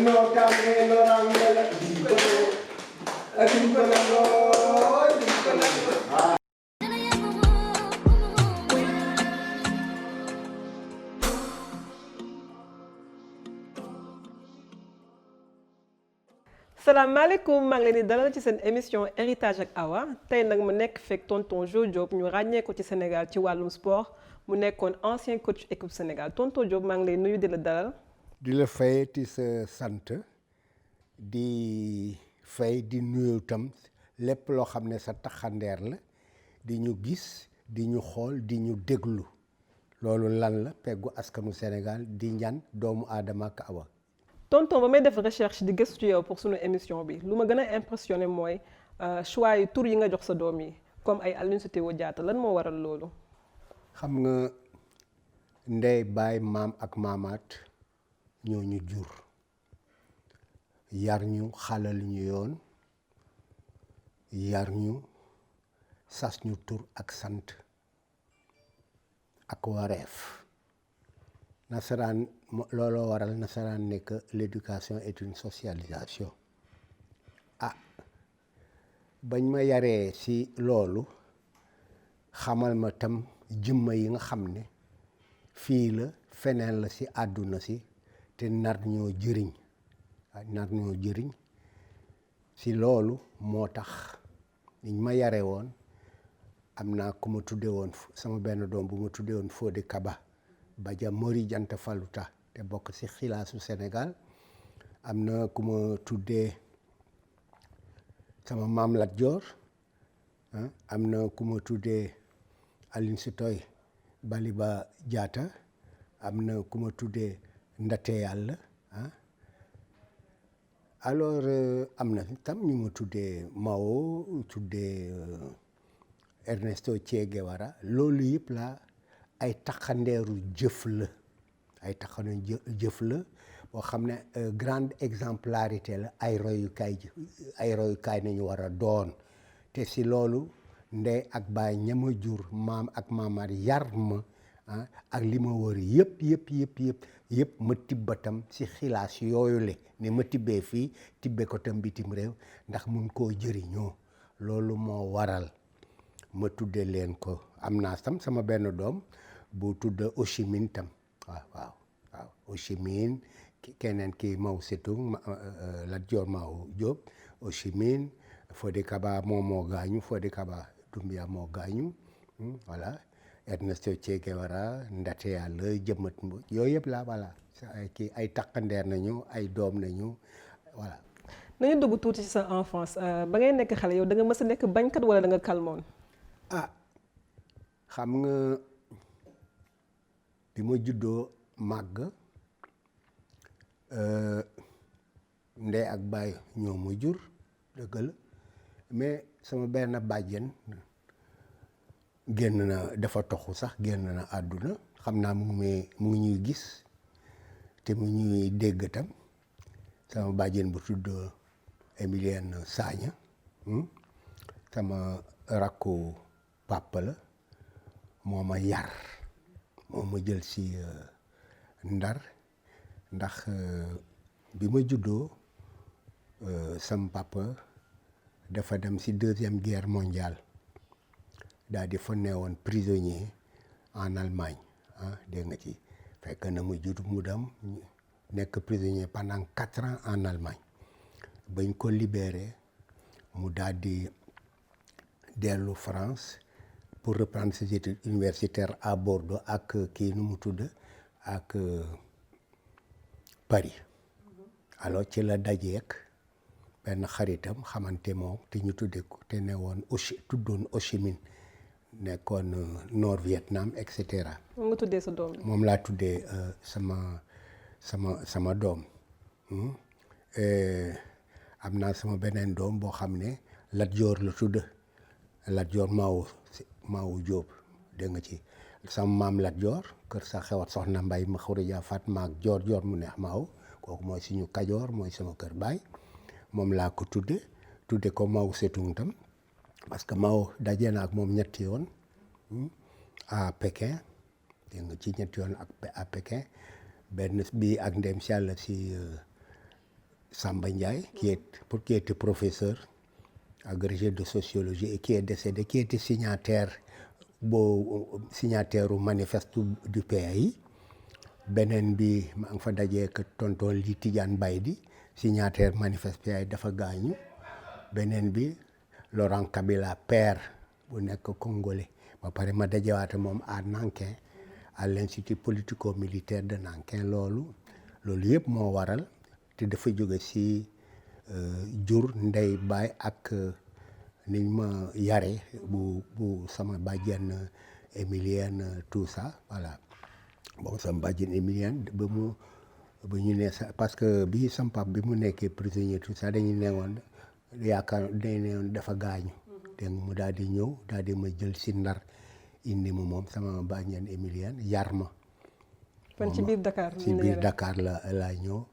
no tambe no rangala dimpanango. salaamaaleykum maa ngi leen di dalal ci seen émission héritage ak Awa tey nag ma nekk fekk tonton Jo Diop ñu ràññee ko ci Sénégal ci wàllum sport mu nekkoon ancien coach équipe Sénégal tonton Diop maa ngi lay nuyu di la dalal. di la fay ti sa sant di fay di nuyu tam lépp loo xam ne sa taxandeer la di ñu gis di ñu xool di ñu déglu loolu lan la peggu askanu Sénégal di ñaan doomu aadama ak Awa. tonton ba may def recherche di gëstu yow pour sunu émission bi lu ma gën a impressionné mooy choix yi tur yi nga jox sa doom yi comme ay Aline Sitoé Diatta lan moo waral loolu. xam nga ndey baay maam ak maamaat ñoo ñu jur yar ñu xalal ñu yoon yar ñu sas ñu tur ak sant ak wareef nasaraan looloo waral nasaraan ne que l'éducation est une socialisation bañ ma yaree ci loolu xamal ma tam jëmma yi nga xam ne fii la feneen la ci àdduna si te nar ñoo jëriñ ci loolu moo tax niñ ma yare woon am naa ku ma tudde woon sama benn doom bu ma tudde woon Fodé Kaba Baja Mori Janta Faluta te bokk ci xilaasu Sénégal am na ku ma tuddee sama maam Lat Joor am na ku ma tuddee Aline Sitoé Baliba Diatta am na ku ma tuddee Ndate Yàlla alors am na tam ñu ma tuddee Mao tuddee Ernesto Che Guevara loolu yëpp la ay taxandeeru jëf la boo xam ne grande exemplarité la ay royukaay nañu war a doon te si loolu ndey ak baay ñama jur maam ak maamaat yar ma ak li ma wër yëpp ma tibbatam si xilaas yooyu le ne ma tibbee fii tibbe ko tam bitim réew ndax mun koo jëriñoo loolu moo waral ma tudde leen ko am naa tam sama benn doom bu tudd Ho Chi Minh tam waaw Ho Chi Minh keneen ki Mao Zedong Lat Joor Mao Diop Ho Chi Minh Fodé Kaba moom moo gaañu Fodé Kaba Doumbouya moo gaañu voilà Ernesto Che Guevara Ndate Yàlla Jëmmat Mbodj yooyu yëpp la voilà ay takkandeer nañu ay doom nañu voilà. nañu dugg tuuti ci sa enfance ba ngay nekk xale yow da nga mës a nekk bañkat wala da nga kalmoon. xam nga bi ma juddoo màgg ndey ak baay ñoo ma jur dëgg la mais sama benn bàjjen génn na dafa toxu sax génn na àdduna xam naa mu ngi ñuy gis te mu ñuy dégg tam sama bàjjen bu tudd Emilienne Sagna sama rakku papa la moo ma yar moo ma jël si Ndar ndax bi ma juddoo sam papa dafa dem si 2e guerre mondiale daal di fa neewoon prisonnier en Allemagne dégg nga ci fekk na mu judd mu dem nekk prisonnier pendant 4 ans en Allemagne bañ ko libéré mu daal di dellu France pour reprendre ses études universitaires à Bordeaux ak kii nu mu tudd ak Paris alors ci la dajeek benn xaritam xamante moom te ñu tuddee ko te ne woon tuddoon Ho Chi Minh nekkoon Nord Vietnam et cetera. moom nga tuddee sa doom. moom laa tuddee sama doom am naa sama beneen doom boo xam ne Lat Joor la tudd Lat Joor Mao Diop dégg nga ci sama maam Lat Joor kër sa xewat soxna Mbay ma xurija fat maag joor mu neex Mao kooku mooy suñu Kajoor mooy sama kër baay moom laa ko tudde ko Mao Zedong tam parce que Mao daje na ak moom ñetti yoon à Pékin dégg nga ci ñetti yoon à Pékin benn bi ak ndem si yàlla si Samba Ndiaye, qui était professeur agrégé de sociologie et qui est décédé, qui était signataire au manifeste du PAI. Benen bi ma ngi fa dajee ak tonton Li Tidiane Baydi signataire manifeste PAI dafa gaañu. Benen bi Laurent Kabila père bu nekk congolais ba pare ma dajewaate moom à Nankin à l'institut politico-militaire de Nankin loolu yëpp moo waral te dafa jóge ci jur ndey baay ak niñ ma yare bu sama bàjjen Emilienne tout ça voilà bon sama bàjjen Emilienne ba ñu ne sa parce que bi sama pap bi mu nekkee prisonnier tout ça dañu newoon yaakaar dañu newoon dafa gaañu te mu daal di ñëw daal di ma jël ci Ndar indi ma moom sama bàjjen Emilienne yar ma kon ci biir Dakar ci biir Dakar la ñëw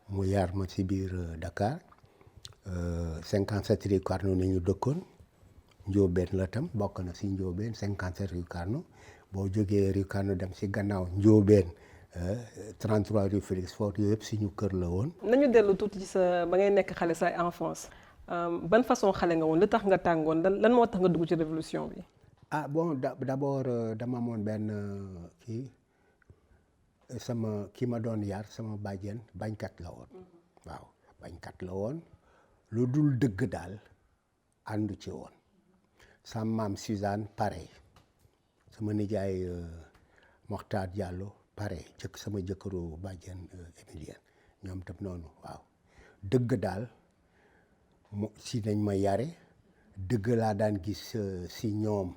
mu yar ma ci biir Dakar 57 rue Carnot nañu dëkkoon Njóobeen la tam bokk na ci Njóobeen 57 rue Carnot boo jógee rue Carnot dem ci gannaaw Njóobeen 33 rue Félix Faure yooyu yëpp suñu kër la woon. nañu dellu tuuti ci sa ba ngay nekk xale sa enfance ban façon xale nga woon lu tax nga tàngoon lan moo tax nga dugg ci révolution bi. ah bon d'abord dama amoon benn ki ma doon yar sama bàjjen bañkat la woon. waaw bañkat la woon lu dul dëgg daal àndu ci woon. sama maam Suzanne pareil sama nijaay Mokhtar Diallo pareil sama jëkkëru bàjjen Emilienne ñoom tam noonu waaw dëgg daal si nañ ma yare dëgg laa daan gis si ñoom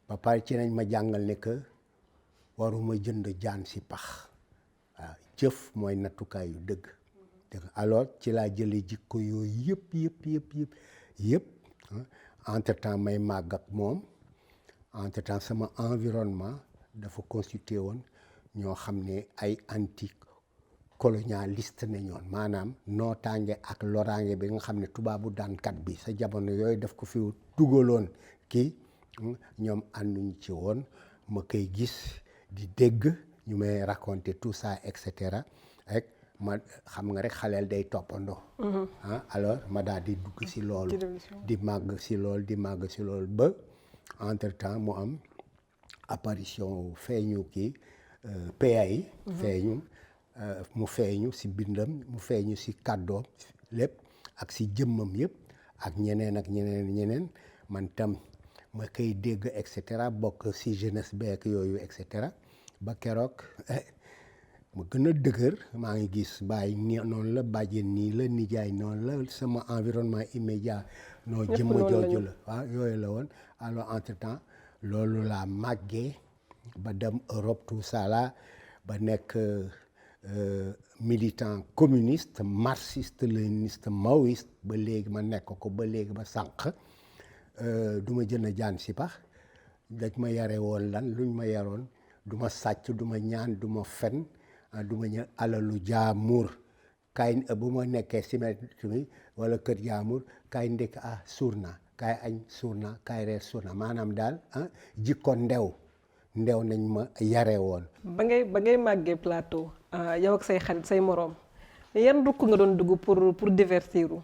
ba pare ci nañ ma jàngal ne que waruma jënd jaan si pax waaw jëf mooy nattukaayu dëgg alors ci laa jëlee jikko yooyu yëpp entre temps may màgg ak moom entre temps sama environnement dafa constitué woon ñoo xam ne ay anti colonialiste ne ñoon maanaam nootaange ak loraange bi nga xam ne tubaabu daankat bi sa jamono yooyu daf ko fi dugaloon kii ñoom ànduñ ci woon ma koy gis di dégg ñu may raconter tout ça et cetera rek ma xam nga rek xaleel day toppandoo. Alors ma daal di dugg ci loolu di màgg ci loolu ba entre temps mu am apparition feeñu kii PAI feeñu mu feeñu ci bindam mu feeñu ci kàddoom lépp ak ci jëmmam yëpp ak ñeneen man tam ma koy dégg et cetera bokk ci jeunesse beek yooyu et cetera ba keroog ma gën a dëgër maa ngi gis baay noonu la bàjjen nii la nijaay noonu la sama environnement immédiat noo jëmma jooju la waaw yooyu la woon alors entre temps loolu laa màggee ba dem Europe tout ça là ba nekk militant communiste marxiste léniniste maoïste ba léegi ma nekk ko ba léegi ba sànq du ma jënd jaan si pax dañ ma yare woon lan luñ ma yaroon du ma sàcc du ma ñaan du ma fen du ma ñëw alalu jaamur kaay bu ma nekkee cimetière mi wala kër jaamur kaay ndekk suur naa kaay añ suur naa kaay reer suur naa maanaam daal jikko ndew nañ ma yare woon. ba ngay màggee plateau yow ak say xarit say moroom yan rukk nga doon dugg pour divertiru.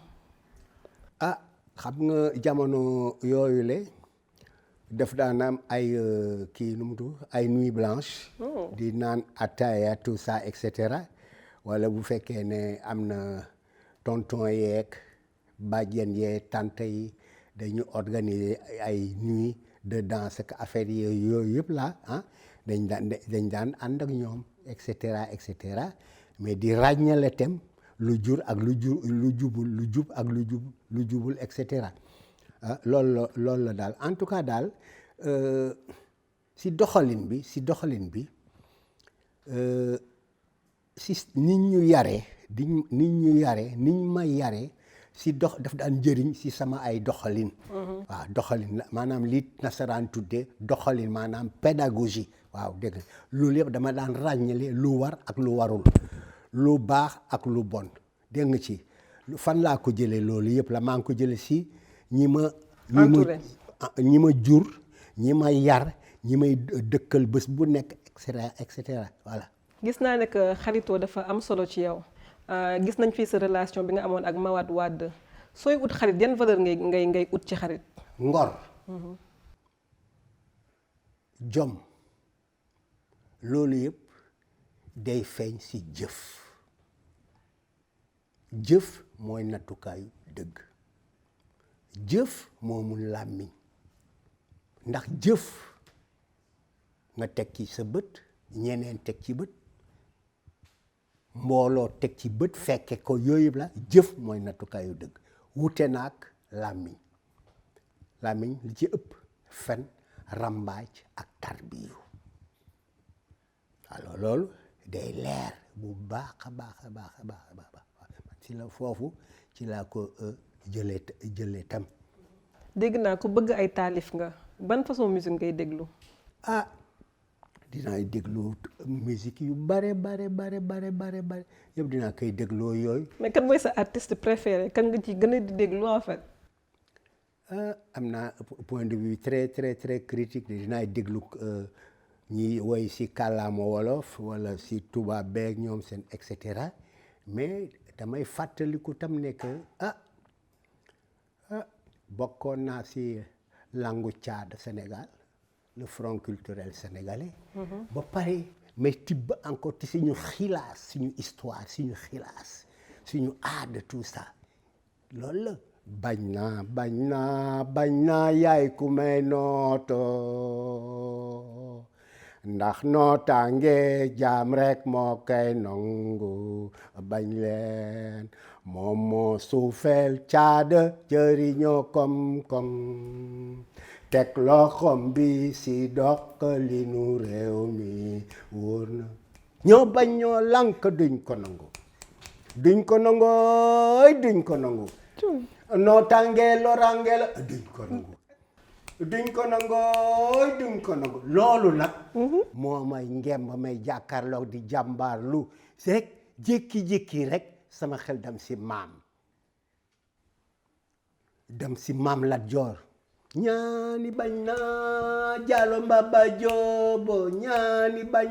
xam nga jamono yooyu le def daan am ay kii nu mu tudd ay nuit blanche di naan ataaya tout ça et cetera wala bu fekkee ne am na tonton yeeg bàjjen yeeg tante yi dañu organiser ay nuit de danse ak affaire yooyu yëpp la dañ daan ànd ak ñoom et cetera mais di ràññale tem lu jur ak lu jubul lu jub ak lu jubul et cetera loolu la daal en tout cas daal si doxalin bi si nit ñu yare niñ ma yare si daf daan njëriñ si sama ay doxalin. waaw doxalin la maanaam li nasaraan tuddee doxalin maanaam pédagogie waaw dégg loolu yëpp dama daan ràññale lu war ak lu warul lu baax ak lu bon dégg nga ci fan laa ko jëlee loolu yëpp la maa ngi ko jëlee si ñi ma jur ñi ma yar ñi may dëkkal bés bu nekk et cetera voilà. gis naa ne que xaritoo dafa am solo ci yow gis nañ fii sa relation bi nga amoon ak Mawade Wade sooy ut xarit yan valeur ngay ut ci xarit. ngor jom loolu yëpp day feeñ ci jëf jëf mooy nattukaayu dëgg jëf moo mun làmmiñ ndax jëf nga teg ci sa bët ñeneen teg ci bët mbooloo teg ci bët fekke ko yooyu la jëf mooy nattukaayu dëgg wute naag làmmiñ làmmiñ li ci ëpp fen rambaaj ak tarbiyu alors loolu day leer bu baax a baax a baax a baax a baax ci la foofu ci laa ko jëlee tam. dégg naa ko bëgg ay taalif nga ban façon musique ngay déglu. dinaa déglu musique yu bare yëpp dinaa koy dégloo yooyu. mais kan mooy sa artiste préféré kan nga ci gën a di déglu en fait. am naa point de vue très critique dinaa déglu ñi woy si kàllaama wolof wala si tubaab beeg ñoom seen et cetera mais damay fàttaliku tam ne que bokkoon naa si langu Tchad Sénégal le front culturel sénégalais. ba pare mais tibb encore ci suñu xilaas suñu histoire suñu xilaas suñu aada tout ça loolu la. bañ naa yaay ku may nooto ndax nootaange jaam rek moo koy nangu bañ leen moom moo suufeel caada jëriñoo kom teg loxom bi si doxalinu réew mi wóor na ñoo bañ ñoo lànk duñ ko nangu nootaange loraange la duñ ko nangu loolu nag moo may ngemb may jàkkaarloo di jàmbaarlu rek jékki-jékki rek sama xel dem si maam Lat Joor ñaani bañ na Jaalo Mbaba Joobo ñaani bañ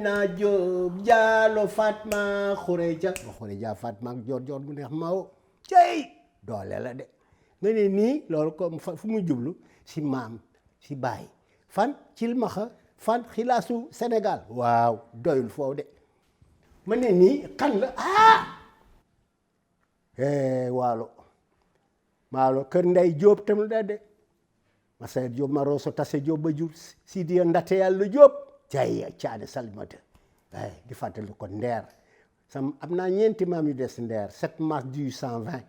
na Joob Jaalo Fatma Xureja Fatma ak Joor mu neex maw cey doole la de nga ne nii loolu comme fu mu jublu si maam si baay fan cilmaxa fan xilaasu Sénégal waaw doyul foofu de ma ne nii kan la waalo kër Ndey Jóob tam la de Massaer Jóob ma Roso Tase Jóob ba jur Sidiya Ndate Yàlla Jóob cay caane salimata di fàttali ko Ndeer am naa ñeenti maam yu des Ndeer 7 mars 1820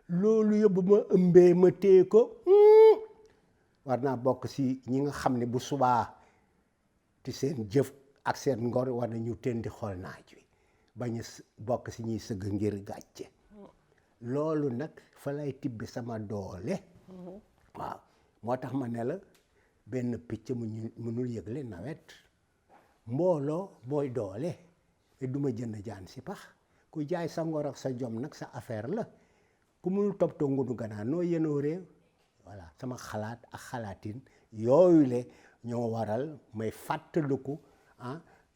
loolu yëpp ma ëmbee ma téye ko war naa bokk si ñi nga xam ne bu subaa ci seen jëf ak seen ngor war na ñu teen di xool naaj wi bañ a bokk si ñuy sëgg ngir gàcce loolu nag fa lay tibbi sama doole waaw moo tax ma ne la benn picc mu mënul yëgle nawet mbooloo mooy doole te duma jënd jaan si pax ku jaay sa ngor ak sa jom nag sa affaire la ku mënul toppatoo ngunu ganaar noo yenoo réew voilà sama xalaat ak xalaatin yooyu le ñoo waral may fàttaliku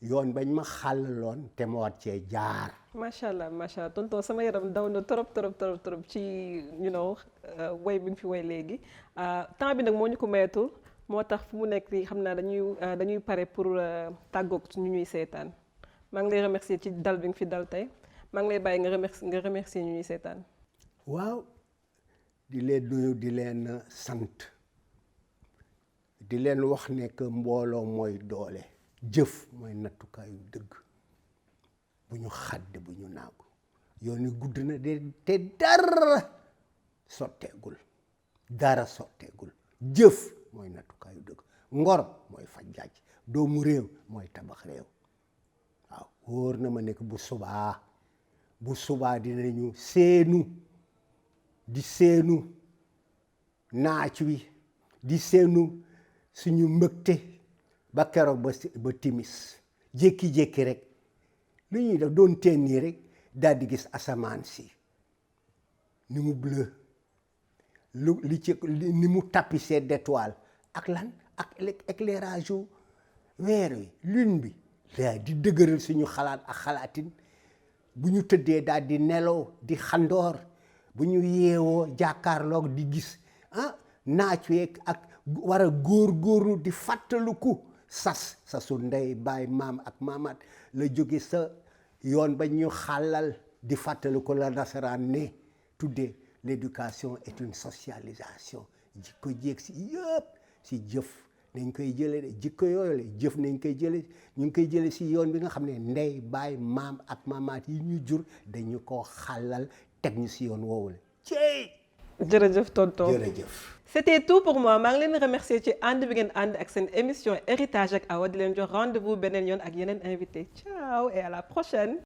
yoon bañ ma xàllaloon te ma war cee jaar. macha allah tonton sama yaram daw na trop ci woy bi nga fi woy léegi temps bi nag moo ñu ko mayetul moo tax fu mu nekk nii xam naa dañuy pare pour tàggoog ñu ñuy seetaan maa ngi lay remercier ci dal bi nga fi dal tey maa ngi lay bàyyi nga remercier ñu ñuy seetaan. waaw di leen nuyu di leen sant di leen wax ne que mbooloo mooy doole. jëf mooy nattukaayu dëgg bu ñu xàdde bu ñu naagu yoon wi gudd na de te dara sotteegul jëf mooy nattukaayu dëgg ngor mooy faj gàcc doomu réew mooy tabax réew waaw wóor na ma nekk bu subaa dinañu seenu naaj wi di seenu suñu mbëgte ba keroog ba timis jékki-jékki rek lu ñuy def doon teen nii rek daal di gis asamaan si ni mu bleu ni mu tapissé d'étoiles ak lan ak éclairage yu weer wi lune bi daa di dëgëral suñu xalaat ak xalaatin bu ñu tëddee daal di nelaw di xandoor bu ñu yeewoo jàkkaarloog di gis naaj week ak war a góorgóorlu di fàttaliku sasu ndey baay maam ak maamaat la jóge sa yoon ba ñu xàllal di fàttaliku la nasaraan ne tuddee l'éducation est une socialisation jikko jéeg si yëpp si jëf nañ koy jële de jikko yooyu la jëf nañ koy jële ñu ngi koy jële si yoon bi nga xam ne ndey baay maam ak maamaat yi ñu jur dañu ko xàllal teg ñu si yoon woowu la cey jërëjëf tonton jërëjëf. C'était tout pour moi maa ngi leen di remercier ci ànd bi ngeen ànd ak seen émission héritage ak Awa di leen jox rendez-vous beneen yoon ak yeneen invité ciao et à la prochaine.